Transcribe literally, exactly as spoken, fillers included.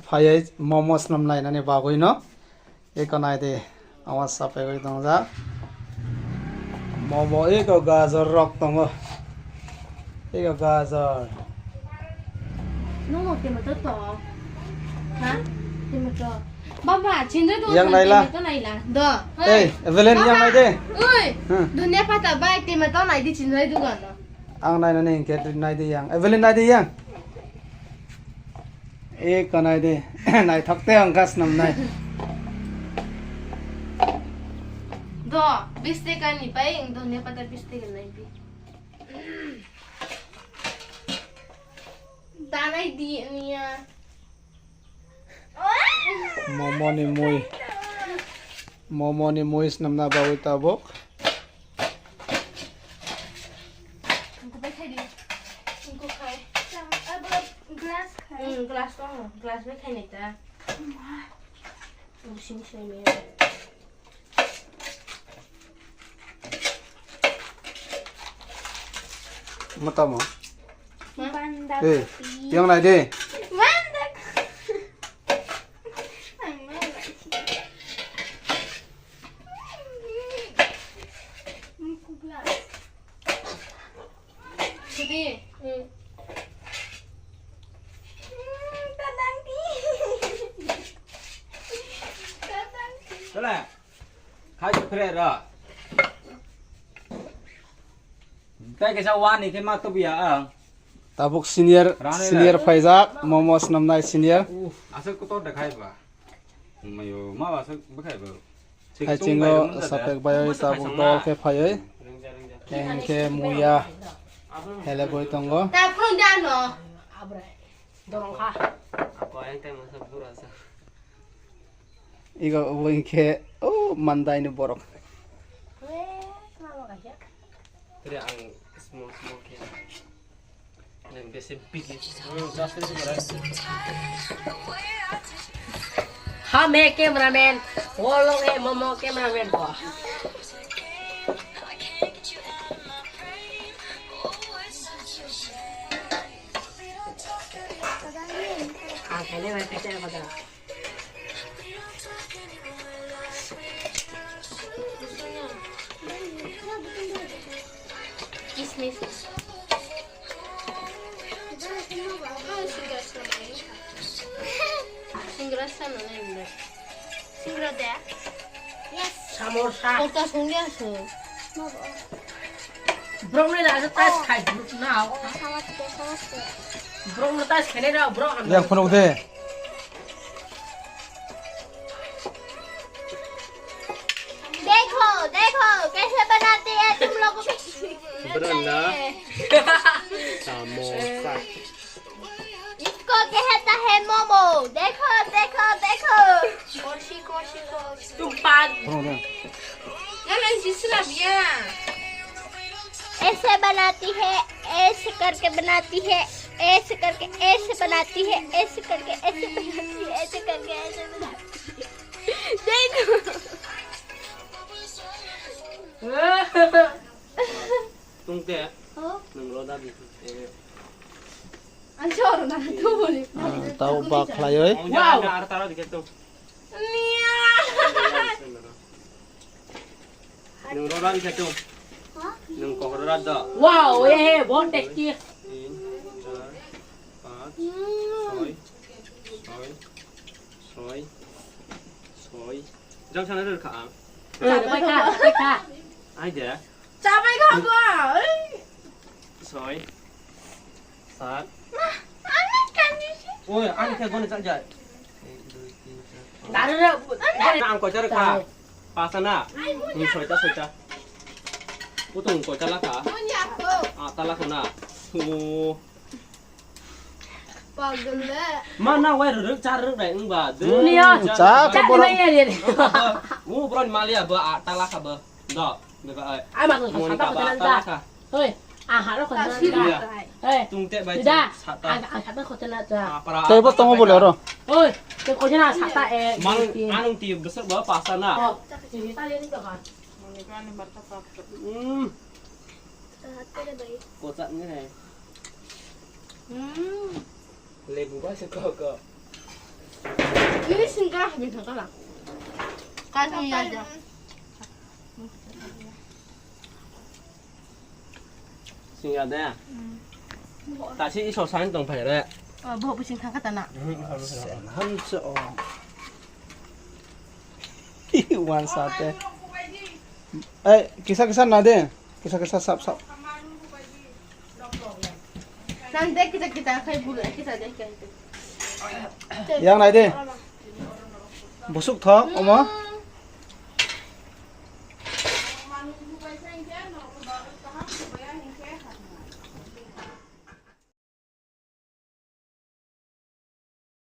Phaiwi momo swnam nainani bagwino. Eko naidi, omo sapegwi tongjak. Momo eko gajor rok tongo. Eko gajor. Nungo temo to to. Ha? Temo to. Baba, chinda to. Yang naila. Temo to naila. Do. Hey, Evelyn, yang naidi. Oi. Hmm. Dunia pata bai temo to naidi chinda dugan. Ang nainani hingke naidi yang. Evelyn naidi yang. E kanai de. Naithok te ang gas nam nai. Do, bis teka ni pai, ang do ne pata bis teka nai pi. Danai di niya. Momo ni mui. Momo ni mui swnamna bagwi tabuk. Engko bai khai di. Engko khai. Sam-, abo glass khai. Hmm, glass tongo. Glass bai khai nai ta. Ma. Bo sini sini. Matamo. Ma. Banda Eh, kopi. Yang nai de. Banda kopi. Ang nai nai. Engko glass. Sudi. Hmm. Hmm, tatangki. Tatangki. Tole. Khai phre ra. Tai kesa wani ke ma to biya ang. Tabuk senior, Rani senior ra. Phaijak, momo swnamnai senior. Uf, aswk kotor dekhai ba. Mayo, ma ba aswk bekhai ba. Hai chingo sapek bayoi tabuk dol khe phaioi. Engke muya heleboi tongo. Ta phone da no. Abrai. Dorong kha. Apa yang tai masa pura sa. Igo obo engke o mandai ni borok. Weh, mama kaisa. Tadi ang small small khe. Nang bese big. Hmm, just ini berai. Ha me cameraman, wolong e momo cameraman ko. Ang kene bai kete ko da. Kismis. Singra sa nang nai. Singra de. Yes. Samosa. Kota sungya su. Brong ni rasa tas khai na. Samas ke, samas ke. Brong ni tas khene ra, brong. Yang phone de. देखो, देखो, कैसे बनाते हैं तुम लोगों को? बनाना। समोसा। इसको कहता है मोमो। देखो, देखो, देखो। कोशी, कोशी, कोशी। तुम पाद। ना, ना, जिसला बिया। ऐसे बनाती है, ऐसे करके बनाती है, ऐसे करके ऐसे बनाती है, ऐसे करके ऐसे बनाती है, ऐसे करके ऐसे बनाती है। देखो। Tungte. Huh? Nung roda di. Ang sure na tu boli. Ah, tau bak khlaioi. Wow. Ar tara dikhe tu. Nia. Nung roda dikhe tu. Huh? Nung kok roda da. Wow, eh, eh, bahut tasty. Tin, char, panch, soi, soi, soi, soi. Jang sana rwkha ang. Eh, pai kha, pai kha. Ai de. Chabai kha ba. Soi. Sat. Ma, ani kanji si. Oi, ani khe goni chak jai. Ek, dui, tin, char, panch. Dari na. Ang kochar kha. Pasa na. Ni soita, soita. Utong kochar la kha. Munya ko. Ah, tala kha na. Oh. Pagla. Ma na wai ruk char ruk dai ung ba. Dunia. Cha cha borok. Mu bron malia ba, ah, tala kha ba. Do, beba ai. Ai ma ko sata ko tala ka. Hoi, a ha ro ko tala. Hoi. Tung te bai sata. A sata ko tala ta. Tei bo tongo bole oro. Hoi, te ko jana sata e. Mang anung ti besok ba pasta na. Oh, ti ta le ni to ha. Hmm. Kocak ni hai. Hmm. Lebu ba se ko ko. Kasih aja. Singa de. Tasi iso sain tong phai re. Oh, bo bising thangkha tana. Hanse o. Wan sate. Eh, kisa kisa na de. Kisa kisa sap sap. Nang de kita kita khai bulu kita de khai. Yang nai de. Busuk thok omo.